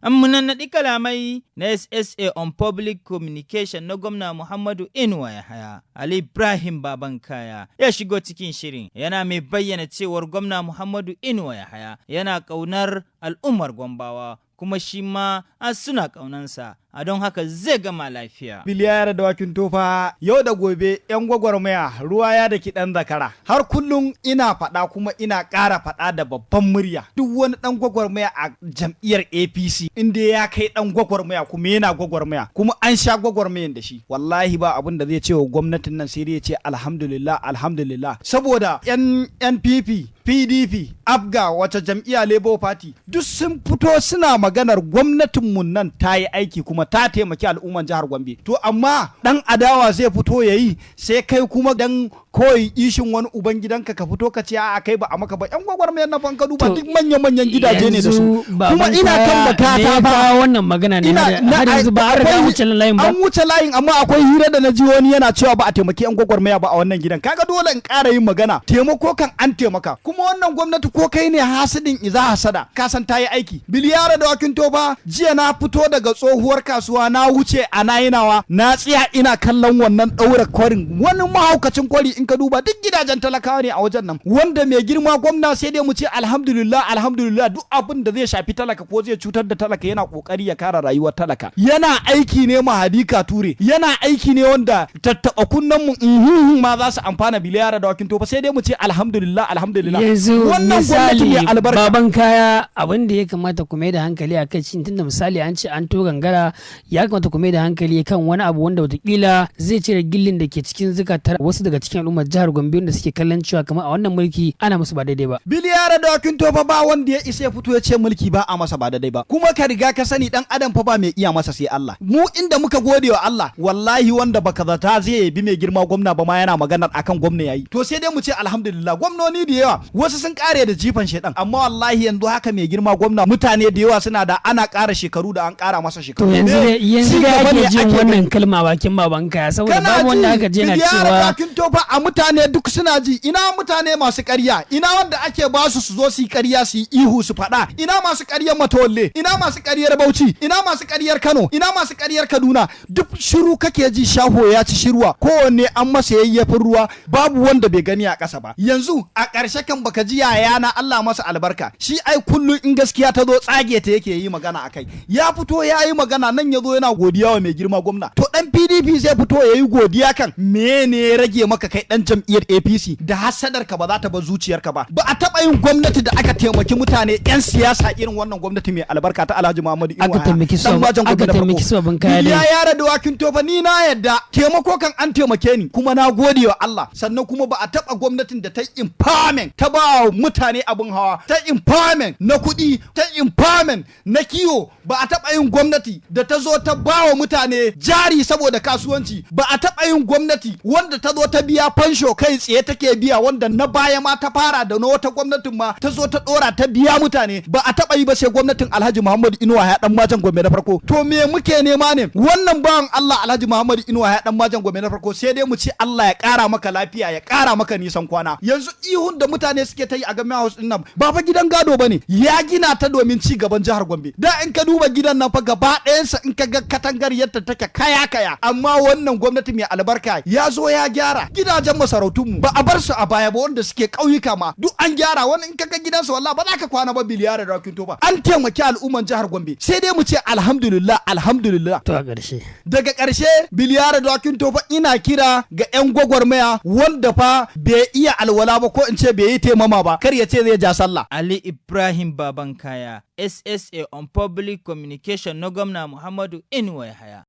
An munannaɗi kalamai na SSA on Public Communication na gwamna Muhammadu Inuwa Yahaya. Ali Ibrahim Babankaya ya shigo cikin shirin yana mai bayyana cewar gwamna Muhammadu Inuwa Yahaya yana ƙaunar al'ummar Gombawa, kuma shi ma suna ƙaunansa, a don haka zai gama lafiya. Biliyar Dawakin Tofa, yau da gobe 'yan gwagwarmaya, ruwa ya da ɗan zakara. Har kullum ina faɗa kuma ina ƙara faɗa da babban murya. Duk wani ɗan gwagwarmaya a jam'iyyar APC, inda ya kai ɗan gwagwarmaya kuma yana gwagwarmaya kuma an sha gwagwarmayan da shi. Wallahi ba abin da zai ce wa gwamnatin nan sai dai ya ce alhamdulillah, alhamdulillah. Saboda NPP, PDP, APGA, wata jam'iyya, Labour Party, duk sun fito suna maganar gwamnatinmu nan ta yi aiki kuma ta taimaki al'umman jihar Gombe. To amma dan adawa zai fito ya yi, sai kai kuma dan koyi ishin wani uban gidanka ka fito ka ce a'a, kai ba a maka ba. Yan gwagwarmayar na fanka duba, duk manya-manyan gidaje ne da su. Kuma ina kan bakata ba wannan magana ne har yanzu ba an riga wuce layin ba. An wuce layin, amma akwai hira da na ji wani yana cewa ba a taimaki yan gwagwarmaya ba a wannan gidan. Kaga dole in ƙara yin magana. Taimako kan an taimaka. Kuma wannan gwamnati, ko kai ne hasidin iza hasada, ka san ta yi aiki. Biliyara Dawakin Tofa, jiya na fito daga tsohuwar kasuwa, na wuce a Nayinawa, na tsaya ina kallon wannan ɗaura kwarin, wani mahaukacin kwari. In ka duba, duk gidajen talakawa ne a wajen nan, wanda mai girma gwamna sai dai mu ce alhamdulillah, alhamdulillah. Duk abin da zai shafi talaka ko zai cutar da talaka, yana kokari ya kare rayuwar talaka. Yana aiki ne Mahadika Ture, yana aiki ne wanda tattaɓa kunnen mu ma za su amfana. Biliyara Dawakin Tofa, sai dai mu ce alhamdulillah, alhamdulillah. Yanzu wannan gwamnati misali mai albarka. Baban Kaya, abin da ya kamata ku mai da hankali a kai shi, tunda misali an ce an to gangara, ya kamata ku mai da hankali kan wani abu wanda watakila zai cire gillin da ke cikin zukatar wasu daga cikin al'ummar jihar Gombe wanda suke kallon cewa kamar a wannan mulki ana musu ba daidai ba. Biliyara Dawakin Tofa, ba wanda ya isa ya fito ya ce mulki ba a masa ba daidai ba. Kuma ka riga ka sani, dan adam fa ba mai iya masa sai Allah. Mu inda muka gode wa Allah, wallahi wanda baka zata zai bi mai girma gwamna ba ma yana maganar akan gwamna yayi. To sai dai mu ce alhamdulillah. Gwamnoni da yawa wasu sun kare da jifan shedan, amma wallahi yanzu haka mai girma gwamna, mutane da yawa suna da ana ƙara shekaru da an ƙara masa To shekaru. yanzu dai yanzu Ci dai gaba ne ake jin ake wannan kalma bakin Baban Kaya, saboda kana babu wanda ji, aka je na Biliyar cewa Dawakin Tofa, a mutane duk suna ji. Ina mutane masu ƙarya, ina wanda ake ba su su zo su yi ƙarya, su yi ihu su faɗa? Ina masu ƙaryar Matawalle? Ina masu ƙaryar Bauchi? Ina masu ƙaryar Kano? Ina masu ƙaryar Kaduna? Duk shiru kake ji, shaho ya ci shirwa, kowanne an masa yayyafin ruwa, babu wanda bai gani a ƙasa ba. Yanzu a ƙarshe kan baka ji yayana, Allah masa albarka, shi ai kullum in gaskiya ta zo tsage ta yake yi magana akai. Ya fito ya yi magana nan, ya zo yana godiya wa mai girma gwamna. To dan PDP zai fito ya yi godiya kan mene ya rage maka, kai dan jam'iyyar APC da hasadar ka ba za ta bar zuciyarka ba? Ba a taba yin gwamnati da aka taimaki mutane yan siyasa irin wannan gwamnati mai albarka ta Alhaji Muhammadu Inuwa Aka taimaki su Dan Majan aka Gombe na farko. taimaki su Baban Kaya dai. Ya yara Dawakin Tofa, ni na yadda taimako kan an taimake ni, kuma na gode wa Allah. Sannan kuma ba a taba gwamnatin da ta empowerment, ta ba wa mutane abin hawa, ta empowerment na kuɗi, ta empowerment na kiwo. Ba a taba yin gwamnati da ta zo ta ba wa mutane jari saboda kasuwanci. Ba a taba yin gwamnati wanda ta zo ta biya fansho kai tsaye take biya, wanda na baya ma ta fara da na wata gwamnatin ma ta zo ta dora ta biya mutane. Ba a taba yi ba sai gwamnatin Alhaji Muhammadu Inuwa ya Dan Majan Gombe na farko. To me muke nema ne? Wannan bawan Allah, Alhaji Muhammadu Inuwa ya Dan Majan Gombe na farko, sai dai mu ce Allah ya kara maka lafiya, ya kara maka nisan kwana. Yanzu ihun da mutane suke ta yi a Government House din nan ba fa gidan gado bane, ya gina ta domin ci gaban jihar Gombe. Da in ka duba gidan nan fa gaba ɗayansa, in ka ga katangar yadda take kaya kaya, amma wannan gwamnati mai albarka ya zo ya gyara gidajen masarautunmu, ba a bar su a baya ba. Wanda suke ƙauyuka ma duk an gyara. Wani in ka ga gidansa, wallahi ba za ka kwana ba. Biliyar Dawakin Tofa, an taimaki al'umman jihar Gombe, sai dai mu ce alhamdulillah, alhamdulillah. To a ƙarshe. Daga ƙarshe, Biliyar Dawakin Tofa, ina kira ga 'yan gwagwarmaya, wanda fa bai iya alwala ba, ko in ce bai yi taimama ba, kar ya ce zai ja sallah. Ali Ibrahim Babankaya, SSA on Public Communication na gwamna Muhammadu Inuwa Yahaya.